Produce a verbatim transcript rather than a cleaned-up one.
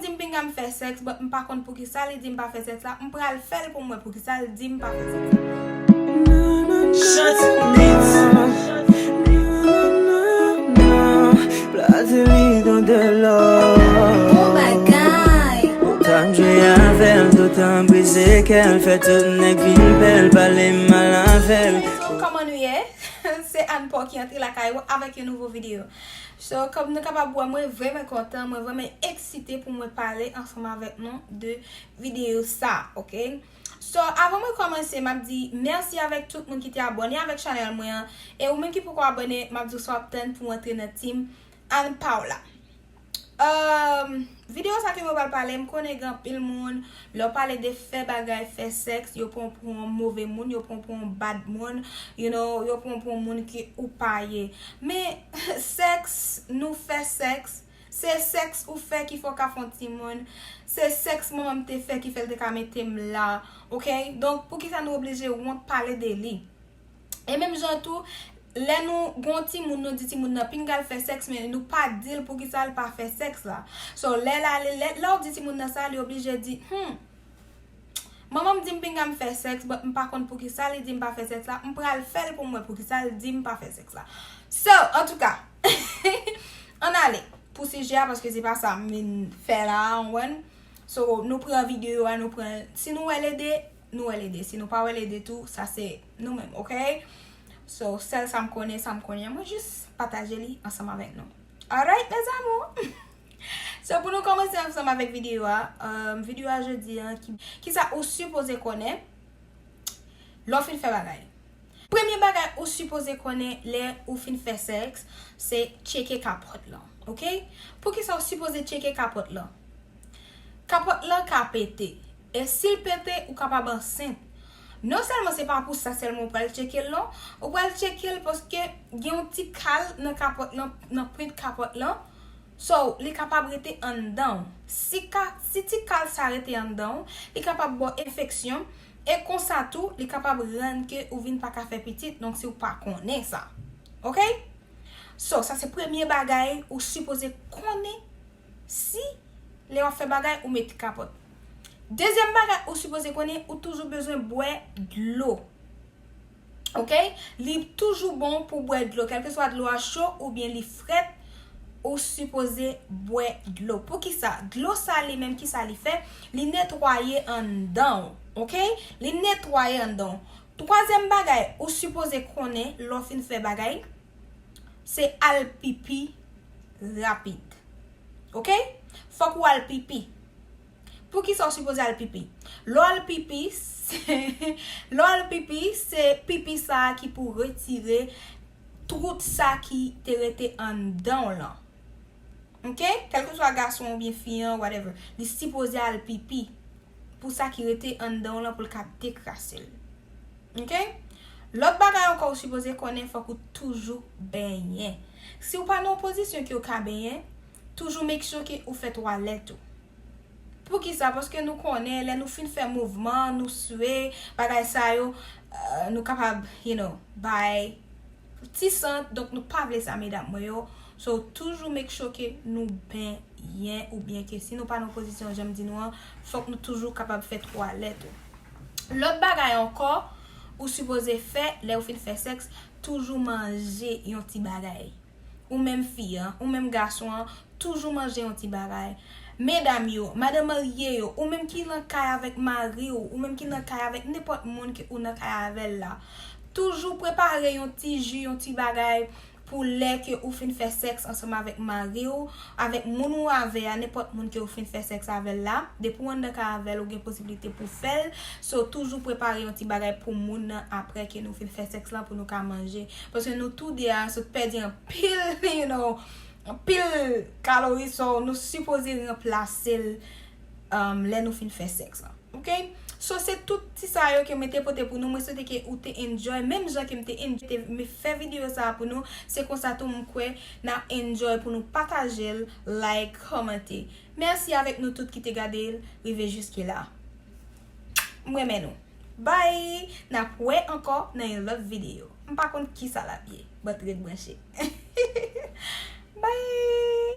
M pinga m fè sèks, but m pa konn poukisa li di m pa fè sèks la. M pral fè l pou m wè poukisa l di m pa fè sèks la. Shanti Beats. Platini dans de l'or. Bon bagay. Tan jwe avè l, toutan brize kè l, fè tout nèg vin pè l, pale mal avè l. Kòman nou ye? Se Anne Paul ki antre lakay ou avèk yon nouvo videyo. So, kòm nou kapab wè, mwen vrèman kontan, mwen vrèman eksite pou mwen pale ansanm avèk nou de videyo sa, oke? So, avan mwen kòmanse, m ap di mèsi avèk tout moun ki te abòne avèk chanèl mwen an. E ou menm ki poko abòne, m ap di w sa w ap tann pou w antre nan team Anne Paul la. Um, videyo sa ke mwen pral pale, m konnen gen anpil moun, lè w pale de fè bagay, fè sèks, yo pran w pou yon move moun, yo pran w pou yon bad moun, you know, yo pran w pou yon moun ki ou pa ye. Men, sèks, nou fè sèks, se sèks ou fè ki fè w ka fè yon timoun, se sèks manman m te fè ki fè l te ka mete m la, oke? Donk, poukisa nou oblije wont pale de li? E menm jan tou, lè nou gon timoun, nou di timoun nan pinga l fè sèks, men nou pa di l poukisa l pa fè sèks la. So, lè l ale, lè, lè w di timoun nan sa, li oblije di, hmm, manman m di m pinga m fè sèks, but m pa konn poukisa li di m pa fè sèks la, m pral fè l pou m wè poukisa l di m pa fè sèks la. So, antouka, ann ale pou sijè a, paske se pa sa m vin fè la, w konprann? So, nou pran videyo a, nou pran, si nou wè l ede, nou wè l ede. Si nou pa wè l ede tou, sa se nou menm, oke? So, sèl sa m konnen, sa m konnen, mwen jis pataje li ansanm avèk nou. Alright, mes amours! So, pou nou kòmanse ansanm avèk videyo a, um, videyo a jodi a, ki, kisa ou sipoze konnen lè w fin fè bagay? Premye bagay ou sipoze konnen lè ou fin fè sèks, se tcheke kapòt lan, oke? Poukisa ou sipoze tcheke kapòt lan? Kapòt lan ka pete. E si l pete, ou kapab ansent. Non sèlman se pa pou sa sèlman ou pral tcheke l non, ou pral tcheke l paske gen yon ti kal nan kapòt lan, nan pwent kapòt lan. So, li kapab rete anndan w. Si ka, si ti kal sa rete anndan w, li kapab ba w enfeksyon. E konsa tou, li kapab rann ke ou vin pa ka fè pitit, donk si w pa konnen sa. Oke? So, sa se premye bagay ou sipoze konnen si lè w ap fè bagay ou mete kapòt. Dezyèm bagay ou sipoze konnen, ou toujou bezwen bwè dlo. Oke? Li toujou bon pou bwè dlo, kèlkeswa dlo a cho oubyen li frèt, ou sipoze bwè dlo. Poukisa? Dlo sa li menm, kisa li fè? Li netwaye anndan w, oke? Li netwaye anndan w. Twazyèm bagay ou sipoze konnen lè w fin fè bagay, se al pipi rapid. Oke? Fòk ou al pipi. Poukisa w sipoze al pipi? Lè w al pipi, se, lè w al pipi, se pipi sa a ki pou retire tout sa ki te rete anndan w lan. Oke? Kèlkeswa gason oubyen fi an, whatever, li sipoze al pipi pou sa ki rete anndan w lan pou l ka dekrase l. Oke? Lòt bagay ankò ou sipoze konnen, fòk ou toujou benyen. Si w pa nan yon pozisyon ke w ka benyen, toujou make sure ke ou fè twalèt ou. Poukisa? Paske nou konnen lè nou fin fè mouvman, nou swe, bagay sa yo, euh, nou kapab, you know, bay ti sant, donk nou pa vle sa, medam mwen yo. So, toujou make sure ke nou benyen oubyen ke si nou pa nan pozisyon jan m di nou an, fòk nou toujou kapab fè twalèt ou. Lòt bagay ankò, ou sipoze fè lè ou fin fè sèks, toujou manje yon ti bagay. Ou menm fi an, ou menm gason an, toujou manje yon ti bagay. Medam yo, madanm marye yo, ou menm ki nan kay avèk mari w, ou menm ki nan kay avèk nenpòt moun ke ou nan kay avè l la, toujou prepare yon ti ji, yon ti bagay pou lè ke ou fin fè sèks ansanm avèk mari w, avèk moun ou avè a, nenpòt moun ke ou fin fè sèks avè l la. Depi w anndan kay avè l, ou gen posiblite pou fè l. So, toujou prepare yon ti bagay pou moun nan apre ke nou fin fè sèks lan pou nou ka manje. Paske nou tou de a sot pèdi anpil, you know, anpil kalori, so nou sipoze ranplase l, um, lè nou fin fè sèks lan. Oke? So, se tout ti sa yo ke mwen te pote pou nou. Mwen swete ke ou te enjoy, menm jan ke m te enjoy, te, m fè videyo sa a pou nou. Se konsa tou m kwè n ap enjoy pou nou pataje l, like, kòmante. Mèsi avèk nou tout ki te gade l rive jiske la. M renmen nou. Bye! N ap wè ankò nan yon lòt videyo. M pa konn kisa l ap ye, but ret branche. Bye!